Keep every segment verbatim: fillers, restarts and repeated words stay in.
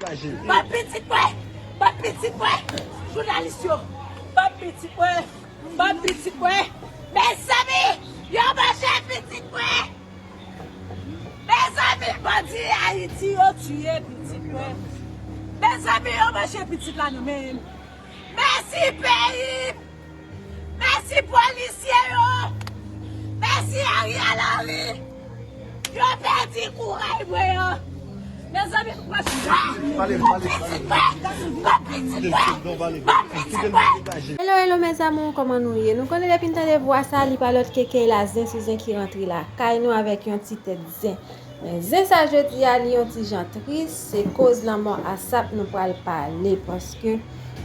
Ban pitit mwen! Ban pitit mwen! Jounalis yo! Ban pitit mwen! Ban pitit mwen! Mezanmi! Yo manje pitit mwen! Mezanmi, bandi Ayiti yo tiye pitit mwen! Mezanmi, yo manje pitit la nan men m! Mèsi peyi m! Mèsi polisye yo! Mèsi Ariel Henry! Yo pèdi kouray mwen an! Mezanmi, pitit mwen! Pitit mwen! Pitit mwen! Pitit mwen! Hello, hello, mes amours, kòman nou ye? Nou konnen depi n tande vwa sa, li pa lòt ke Keyla zen sou zen ki rantre lakay nou avèk yon ti tèt zen. Men zen sa jodi a, li yon ti jan tris, se koz lanmò Asap nou pral pale, paske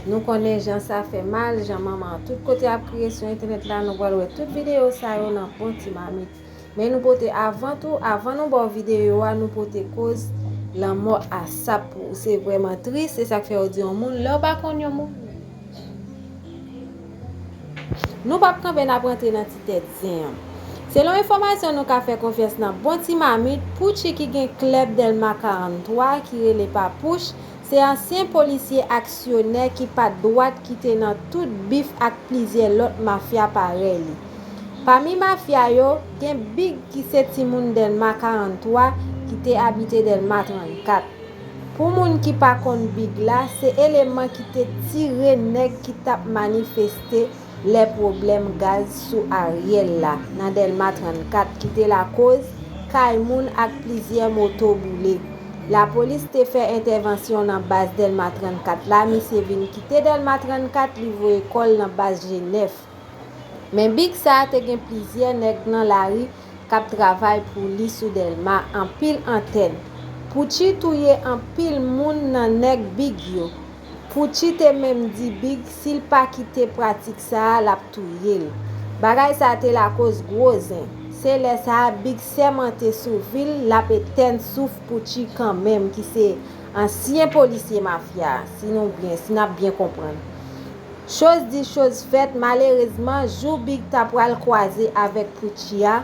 nou konnen jan sa fè mal, jan manman an tout kote ap kriye sou entènèt la, nou pral wè tout videyo sa yo nan bon ti mamit. Men nou pote avan tou, avan nou ba w videyo a, nou pote koz lanmò Asap pou ou. Se vrèman tris, se sa k fè yo di yon moun, lè w pa konn yon moun, nou p ap kanpe, n ap rantre nan ti tèt zen an. Selon enfòmasyon nou ka fè konfyans nan bon ti mamit, Poutchy ki gen klèb Dèlma karannntwa ki rele Papouch, se ansyen polisye aksyonè ki pat dwat ki te nan tout bif ak plizyè lòt mafya parèy li. Pami mafya yo, gen Big ki se timoun Dèlma karannntwa ki te abite Dèlma trannkat. Pou moun ki pa konn Big la, se eleman ki te tire nèg ki t ap manifeste lè pwoblèm gaz sou Ariel la nan Dèlma trannkat ki te lakoz kay moun ak plizyè moto boule. Lapolis te fè entèvansyon nan baz Dèlma trannkat la, misye vin kite Dèlma trannkat, li voye kò l nan baz Jenèf. Men Big sa a te gen plizyè nèg nan lari k ap travay pou li sou Dèlma, anpil antèn. Poutchy touye anpil moun nan nèg Big yo. Poutchy te menm di Big si l pa kite pratik sa a, l ap touye l. Bagay sa a te lakoz gwo zen. Se lè sa a Big sèmante sou vi l, l ap etèn souf Poutchy kanmenm, ki se ansyen polisye mafya a, si nou byen, si n ap byen konprann. Choz di, choz fèt, malerezman, jou Big ta pral kwaze avèk Poutchy a,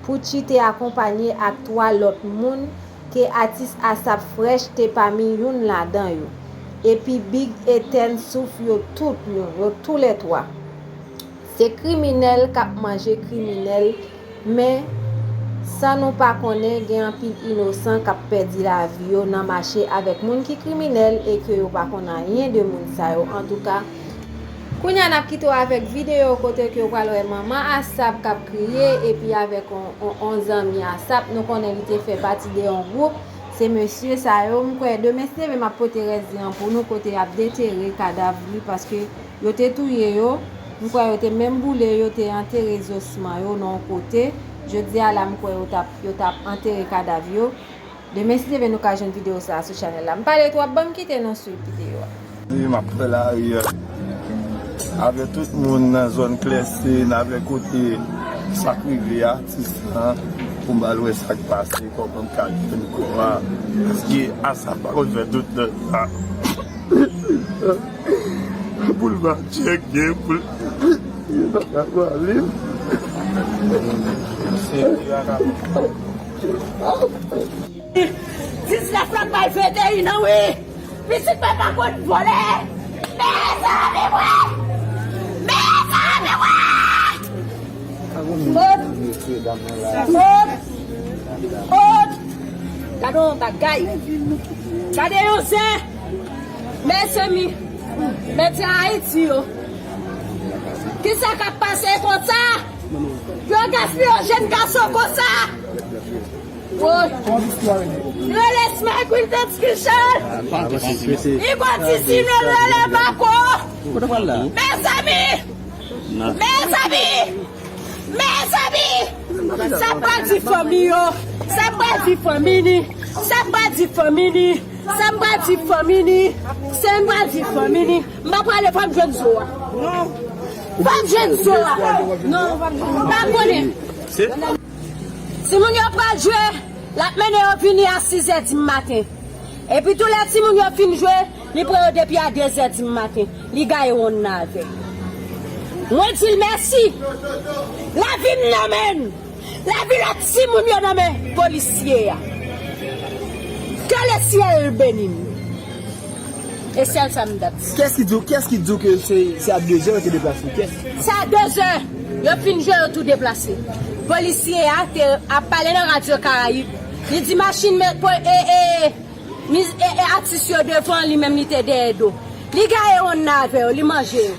Poutchy te akonpanye ak twa lòt moun ke atis Asap Fresh te pami youn ladan yo. Epi Big etèn souf yo tout, yo, yo toulètwa. Se kriminèl k ap manje kriminèl, men san nou pa konnen, gen anpil inosan k ap pèdi lavi yo nan mache avèk moun ki kriminèl e ke yo pa konn anyen de moun sa yo. Antouka, kounye a n ap kite w avèk videyo kote ke w pral wè manman Asap k ap kriye, epi avèk on, on, on zanmi Asap, nou konnen li te fè pati de yon gwoup. Se mesye sa yo, m kwè demen si Dye vle m ap pote rès di an pou nou kote y ap detere kadav li, paske yo te touye yo, m kwè yo te menm boule, yo te antere zosman yo nan yon kote. Jodi a la, m kwè yo t ap, yo t ap antere kadav yo. Demen si Dye vle nou ka jwenn videyo sa a sou chanèl la. M pale twòp, ban m kite nou swiv videyo a. Wi, m ap fè lari a. Avè tout moun nan zòn Klèsin, avè kote sa k rive atis lan, pou m al wè sa k pase, kòman m ka jwenn kò a. Paske Asap pa konn fè tout tan sa. Pou l pa tcheke, pou l, li pa ka pale. Diznèf la bay venteyen an, wi. Pitit mwen pa konn vòlè. Mezanmi mwen! Mezanmi mwen! Od! Od! Od! Gade yon bagay. Gade yon zen. Mezanmi. Medya Ayiti yo. Kisa k ap pase konsa? Yo gaspiye yon jèn gason konsa. Woy. Li rele Smegwil Teddy Christian. Li konn di si li rele Mako. Mezanmi! Mezanmi! Mezanmi! Sa pral di fanmi yo. Sa pral di fanmi ni. Sa pral di fanmi ni. Sa pral di fanmi ni. Sa pral di fanmi ni. M pa prale, fò m jwenn zo a. Fò m jwenn zo a. Non, m pa konnen. Timoun yo pral jwe, l ap mennen yo vini a sizè di maten. Epi tou lè timoun yo fin jwe, li pran yo depi a dezè di maten. Li gaye wonn nan avè. Mwen di l mèsi. Lavi m nan men l. Lavi lòt timoun yo nan men polisye a. Ke le syèl beni n. E sèl sa m t ap di. Kiyès ki di w, kiyès ki di w ke se, se a de zè yo te deplase? Kiyès? Se a de zè. Yo fin jwe, yo tou deplase. Polisye a te ap pale nan Radyo Karayib. Li di machin men, po, e, e, miz-, e, e atis yo devan, li menm li te dèyè do. Li gaye wonn nan avè yo, li manje yo.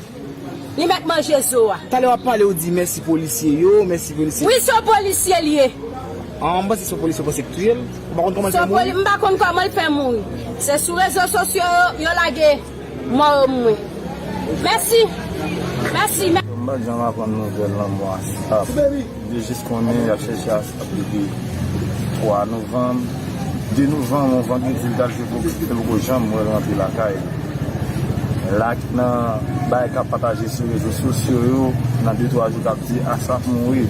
Li mèt manje zo a. Talè w ap pale, ou di mèsi polisye yo, mèsi polisye. Wi, se yon polisye li ye. An, m panse se yon polisye, w panse k touye l? Ou pa konn kòman l fè mouri? M pa konn kòman l fè mouri. Se sou rezo sosyo yo, yo lage mò yo mwen. Mèsi. Mèsi. M pa t janm aprann nouvèl lanmò a sa. M te jis konnen y ap chèche Asap depi twa novanm. De novanm, yon vandredi, li t al jwe poker, li poko janm wè l rantre lakay li. La, nan bagay k ap pataje sou rezo sosyo yo, nan de twa jou k ap di Asap mouri.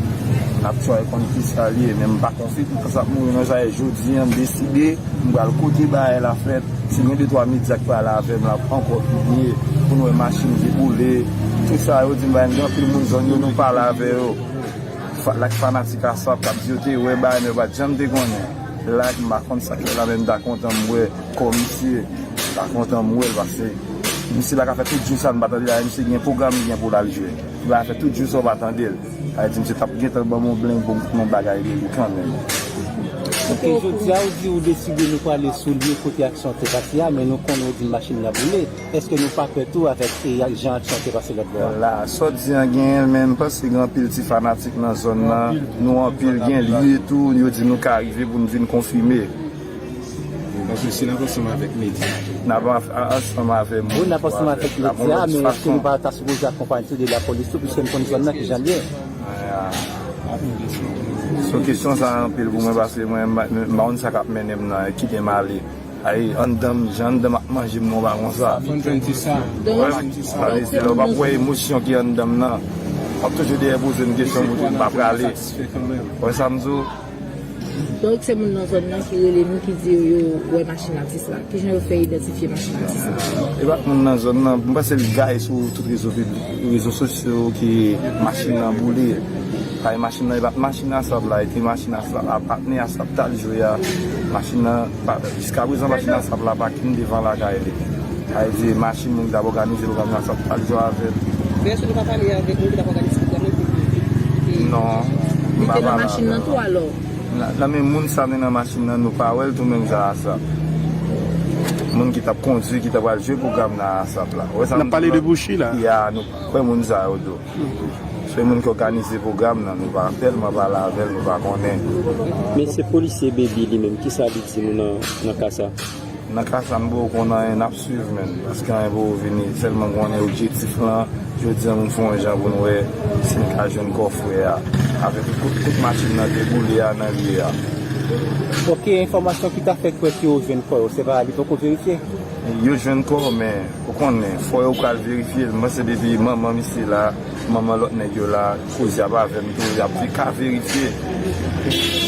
N ap try konn kisa l ye, men m pa konfime Asap mouri non, sa fè jodi a m deside m pral kote bagay la fèt. Si gen de twa medya k pale avè m, l ap ankò pibliye pou n wè machin deboule. Tout sa yo di m, gen anpil moun zòn yo, nou pale avè yo. Fa-, like fanatik Asap k ap di yo te wè bagay, men yo pa t janm te konnen. Like, m pa konn sa k fè la, men m ta kontan m wè kò misye. M ta kontan m wè l, paske misye la ka fè tout jou sa n pa tande la, misye gen pwogram li gen pou l al jwe. Li pa fè tout jou sa w pa tande l. Sa vle di misye t ap gentan ban m yon blengbong pou yon bagay de li kanmenm. Ok, jodi a ou di ou deside nou prale sou lye kote aksyon an te pase a, men nou konnen ou di machin nan boule. Èske nou pa pè tou avèk, e, jan aksyon an te pase lòt bò a? La, sa w di an genyen l, men m panse gen anpil ti fanatik nan zòn nan. Nou anpil, gen lye tou, yo di nou ka rive pou n vin konfime. Paske si n ap ansanm avèk medya. N ap an-, ansanm avèk moun. Wi, n ap ansanm avèk medya, men èske nou pa ta sipoze akonpanye tou de lapolis tou, piske n konn zòn nan kijan l ye? Se yon kesyon sa anpil pou mwen, paske mwen, m, m, m pa konn sa k ap mennen m nan, kite m ale. Ay, anndan m, jan anndan m ap manje m nan, w pa konn sa. Fò n jwenn ti sa. Wè, sa vle di lè w p ap wè emosyon ki anndan m nan. W ap toujou dèyè poze m kesyon pou di m pa prale. Wè sa m di w? Donk, se moun nan zòn nan ki rele nou, ki di yo, yo wè machin atis la. Kijan yo fè idantifye machin atis la? E pa moun nan zòn nan, m panse l gaye sou tout rezo piblik, rezo sosyo ki machin nan boule. Kay machin nan, e pa t machin Asap la, e te machin Asap, a patnè Asap t al jwe a. Machin nan, pa, jiskaprezan machin Asap la pa kin devan lakay li. Sa vle di machin moun ki t ap òganize pwogram nan Asap t al jwe avè l. Men èske nou pa pale avèk moun ki t ap òganize pwogram nan? Non, m pa pale avè l. Li te nan machin nan tou alò? Nan, nan men moun sa te nan machin nan, nou pa wè l tou menm jan Asap. Moun ki t ap kondui, ki t ap al jwe pwogram nan Asap la. N ap pale de Bouchi la. Ya, nou pa wè moun sa yo tou. Se moun ki òganize pwogram nan, nou pa tèlman pale avè l, nou pa konnen. Men se polisye Baby li menm, kisa li di nou nan, nan ka sa? Nan ka sa, m poko konn anyen, n ap swiv, men. Paske anyen poko vini, sèlman m konnen objektif lan, jodi a, nou fè yon jan pou n wè si n ka jwenn kò frè a. Avèk tout, tout machin nan deboule a nan lye a. Ok, enfòmasyon ki ta fè kwè ke yo jwenn kò yo, se pa li poko verifye? Yo jwenn kò, men ou konnen, fò yo pral verifye l. M panse depi manman misye la, manman lòt nèg yo la, koze ap avè m tou, y ap ka verifye.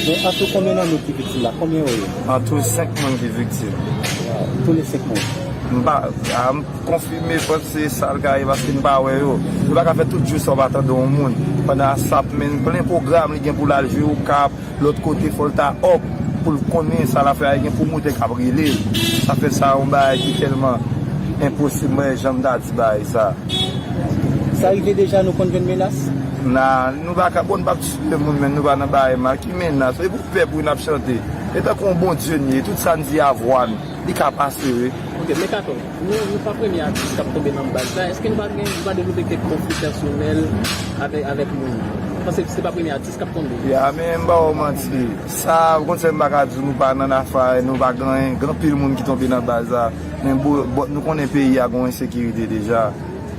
Men antou konbyen nan nou ki viktim la? Konbyen yo ye? Antou senk moun ki viktim. Tou le senk moun? M pa, a, m konfime, panse sa l ka ye, paske m pa wè yo. Yo pa ka fè tout jou sa w pa tande yon moun. Pandan Asap menm plen pwogram, li gen pou l al jwe Okap, lòt kote fò l ta up pou l konnen sa l ap fè a, gen pwomotè k ap rele l. Sa fè sa yon bagay ki tèlman enposib, mwen janm ta di bagay sa. Sa rive deja nou konn jwenn menas? Na, nou pa ka, bon, n p ap tiye moun, men nou pa nan bagay mal. Ki menas? E pou pèp wi n ap chante. E tankou yon Bondye n ye, tout sa n di a vwa n, li ka pase wi. Ok, men Katon, nou, nou pa premye atis k ap tonbe nan baz la. Èske nou pa gen, nou pa devlope kèk konfli pèsonèl avèk, avèk moun? Paske se pa premye atis k ap tonbe. Ya, men m ba w manti. Sa, ou konn sa m pa ka di w, nou pa nan afè, nou pa gen anyen. Gen anpil moun ki tonbe nan baz la. Men bo-, bo-, nou konnen peyi a gen yon ensekirite deja.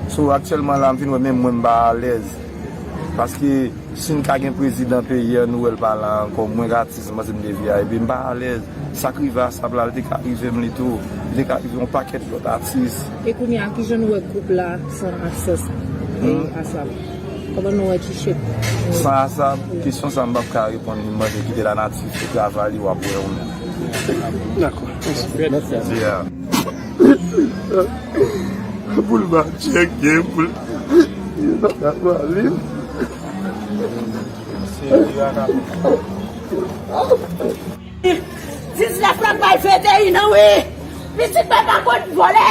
So, aktyèlman la, m fin wè menm mwen m pa alèz. Paske si n ka gen prezidan peyi a, nou wè l pa la ankò. Mwen k atis, m panse m te V I P, m pa alèz. Sa k rive Asap la, li te ka rive m li tou. Li te ka rive yon pakèt lòt atis. E kounye a, kijan nou wè gwoup la san Asap? Hmm? Asap. Kòman nou wè T-shirt? San Asap, kesyon sa m p ap ka reponn li, m mande kite lanati fè travay li, w ap wè ou menm. Dakò. Mèsi. Yeah. Pou l pa tcheke, pou l, yo pa ka pale. Diznèf la bay venteyen an, wi. Pitit mwen pa konn vòlè.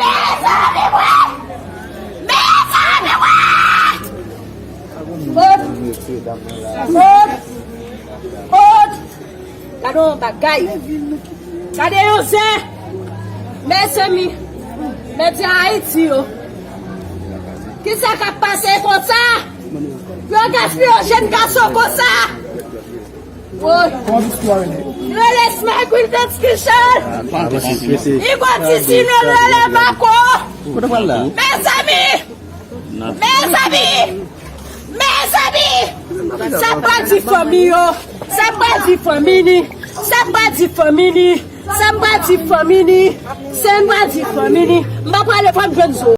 Mezanmi, mwen! Mezanmi, mwen! Kot! Kot! Kot! Gade yon bagay! Gade yon zen! Mezanmi! Medya Ayiti yo! Kisa k ap pase konsa? Yo gaspiye yon jèn gason konsa! Woy! Yo rele Smile Queen Dance Kitchen! Igo Tisi nou rele Mako! Mezanmi! Mezanmi! Mezanmi! Sa pral di fanmi yo! Sa pral di fanmi ni! Sa pral di fanmi ni! Sa pral di fanmi ni! Sa pral di fanmi ni! M pa prale fò m jwenn zo!